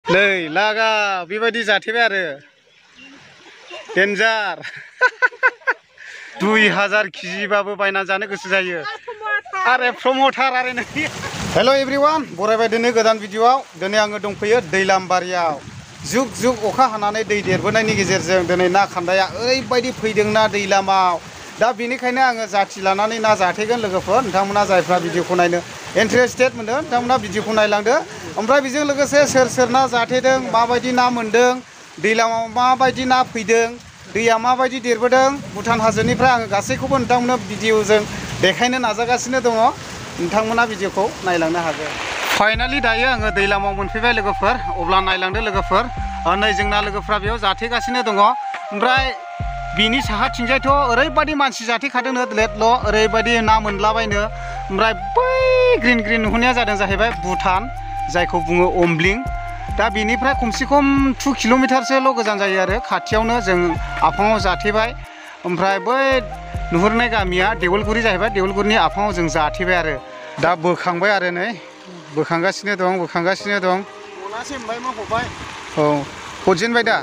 नै लागा बेबायदि जाथेबाय आरो डेन्जार 2000 केजिबाबो बायना जानो गोसो जायो आरो प्रमोटार आरो नै हेल' एभ्रिवान बरायबाय दिनै गोदान भिडिअआव दिनै आङो दंफैयो दैलामबारियाव जुग जुग अखा हानानै दै देरबोनायनि गेजेरजों दिनै ना खान्दाया ओरैबायदि फैदोंना दैलामाव दा बेनिखायनो आङो जाथि लानानै ना जाथेगोन लोगोफोर नोंथांमोना जायफ्रा भिडिअखौ नायनो इन्टारेस्टेड मोनदों नोंथांमोना भिडिअखौ नायलांदो ओमफ्राय बेजों लोगोसे सोर सोर ना जाथेदों माबायदि ना मोन्दों दैलामाव माबायदि ना फैदों दैया माबायदि देरबोदों भुटान हाजोनिफ्राय आङो गासैखौबो नोंथांमोननो भिडिअजों देखायनो नाजागासिनो दङ नोंथांमोना भिडिअखौ नायलांनो हागोन फाइनालि दायो आङो दैलामाव मोनफैबाय लोगोफोर अब्ला नायलांदो लोगोफोर नै जोंना लोगोफ्रा बेयाव जाथेगासिनो दङ ओमफ्राय बिनि साहाथिंजायथ' ओरैबायदि मानसि जाथेखादोंनो लेटल' ओरैबायदि ना मोनलाबायनो ओमफ्राय बै ग्रिन ग्रिन नुहुरनाया जादों जाहैबाय भुटान जायखौ बुङो अमब्लिं दा बेनिफ्राय खमसे खम 2 किल'मिटारसोल' गोजान जायो आरो खाथियावनो जों आफाङाव जाथेबाय ओमफ्राय बै नुहुरनाय गामिया देवलगुरि जाहैबाय देवलगुरिनि आफाङाव जों जाथेबाय आरो दा बोखांबाय आरो नै बोखांगासिनो दं मनासे मोनबाय मा हरबाय औ हरजेनबाय दा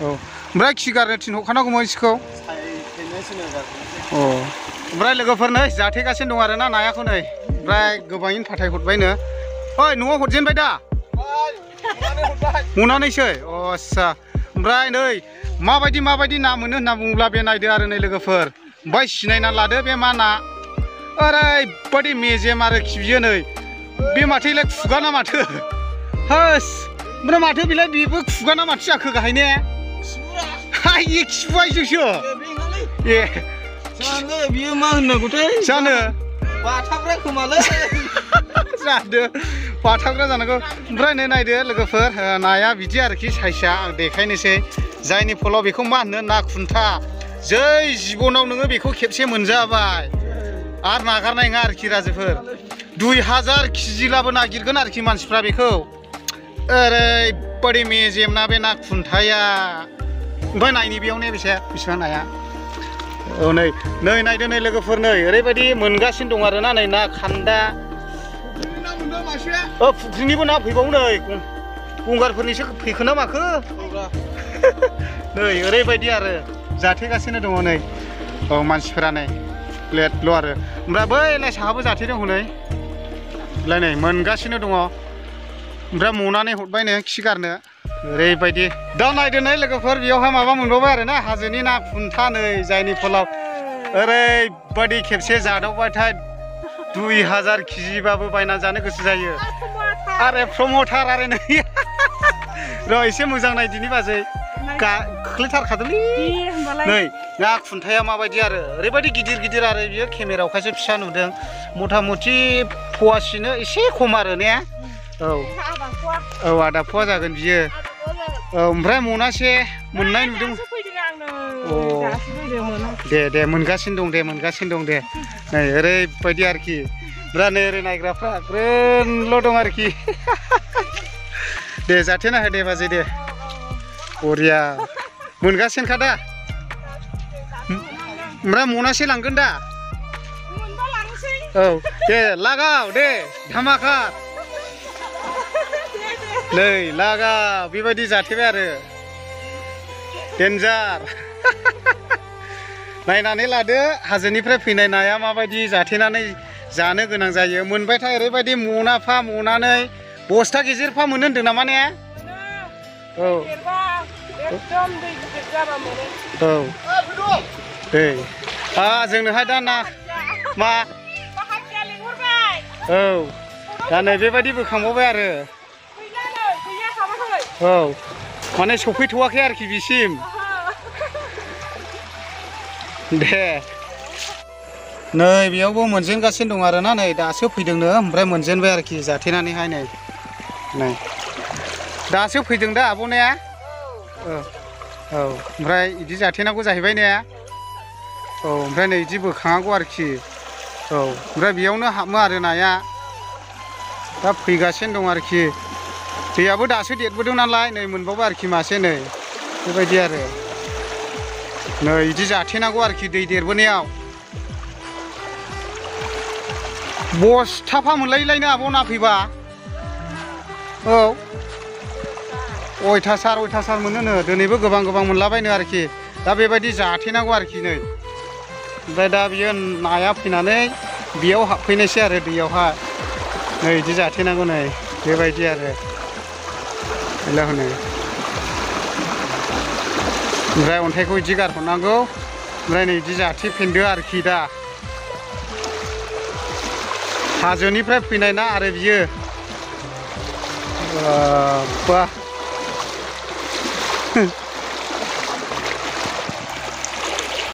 औ ओमफ्राय खि गारनो थिनहरखानांगौमोन सिखौ अ ओमफ्राय लोगोफोर नै जाथेगासिनो दं आरोना नायाखौ नै ओमफ्राय गोबाङैनो फाथाय हरबायनो ओइ न'आव हरजेनबाय दा मनानैसै आस्सा ओमफ्राय नै माबायदि ना मोनो होनना बुङोब्ला बे नायदो आरो नै लोगोफोर ओमफ्राय सिनायना लादो बे मा ना ओरैबायदि मेजेम आरोखि बियो नै बे माथोलाय खुगा ना माथो होस ओमफ्राय माथो बेलाय बेबो खुगा ना माथो जाखो गाहाय ने हाय खिफुबायसोसो ए बियो मा होननांगौथाय जानो बाथाग्रा खोमालै जादो बाथाग्रा जानांगौ ओमफ्राय नै नायदो लोगोफोर नाया बिदि आरोखि साइजआ आं देखायनोसै जायनि फलाव बेखौ मा होनो ना खुन्था जै जिबनाव नोङो बेखौ खेबसे मोनजाबाय आरो नागारनाय नङा आरोखि राजोफोर 2000 केजिलाबो नागिरगोन आरोखि मानसिफ्रा बेखौ ओरैबायदि मेजेम ना बे ना खुन्थाया ओमफ्राय नायनि बेयावनो बेसेबां नाया औ नै नायदो नै लोगोफोर नै ओरैबायदि मोनगासिनो दं आरोना नै ना खान्दा फुख्रिनिबो ना फैबावो नै गंगारफोरनिसो फैखोना माखो नै ओरैबायदि आरो जाथेगासिनो दङ नै औ मानसिफोरा नै लेटल' आरो ओमफ्राय बैलाय साहाबो जाथेदों हनै नै मोनगासिनो दङ ओमफ्राय मनानै हरबायनो खि गारनो ओरैबायदि दा नायदो नै लोगोफोर बेयावहाय माबा मोनबावबाय आरो ना हाजोनि ना खुन्था नै जायनि फलाव ओरैबायदि खेबसे जादावबाथाय 2000 केजिबाबो बायना जानो गोसो जायो आरो प्रमोटार आरो नै र' एसे मोजां नायदिनि बाजै खोख्लैथारखादोंलै नै ना खुन्थाया माबायदि आरो ओरैबायदि गिदिर आरो बियो केमेरायावखायसो फिसा नुदों मथा मथि फवासेनो एसे खम आरो ने औ आदा फवा जागोन बियो औ ओमफ्राय मनासे मोननाय नुदों दे मोनगासिनो दं दे नै ओरैबायदि आरोखि ओमफ्राय नै ओरै नायग्राफ्रा ग्रोनल' दं आरोखि दे जाथेना हो दे बाजै दे बरिया मोनगासिनोखा दा ओमफ्राय मनासे लांगोन दा औ दे लागाव दे धामाका नै लागा बेबायदि जाथेबाय आरो डेन्जार नायनानै लादो हाजोनिफ्राय फैनाय नाया माबायदि जाथेनानै जानो गोनां जायो मोनबायथाय ओरैबायदि मनाफा मनानै बस्था गेजेरफा मोनो होनदों नामा ने औ दै जोंनोहाय दा ना मा औ दा नै बेबायदि बोखांबावबाय आरो औ माने सफैथ'वाखै आरोखि बिसिम दे नै बेयावबो मोनजेनगासिनो दं आरोना नै दासो फैदोंनो ओमफ्राय मोनजेनबाय आरोखि जाथेनानैहाय नै दासो फैदों दा आब'नाया औ ओमफ्राय बिदि जाथेनांगौ जाहैबाय ने औ ओमफ्राय नै बिदि बोखाङांगौ आरोखि औ ओमफ्राय बेयावनो हाबो आरो नाया दा फैगासिनो दं आरोखि दैयाबो दासो देरबोदों नालाय नै मोनबावबाय आरोखि मासे नै बेबायदि आरो नै बिदि जाथेनांगौ आरोखि दै देरबोनायाव बस्थाफा मोनलायलायनो आब' ना फैबा औ अयथासार मोनोनो दिनैबो गोबां मोनलाबायनो आरोखि दा बेबायदि जाथेनांगौ आरोखि नै ओमफ्राय दा बियो नाया फैनानै बेयाव हाबफैनायसै आरो दैयावहाय नै बिदि जाथेनांगौ नै बेबायदि आरो हेल' होनो ओमफ्राय अन्थाइखौ बिदि गारहरनांगौ ओमफ्राय नै बिदि जाथेफिनदो आरोखि दा हाजोनिफ्राय फैनाय ना आरो बियो बा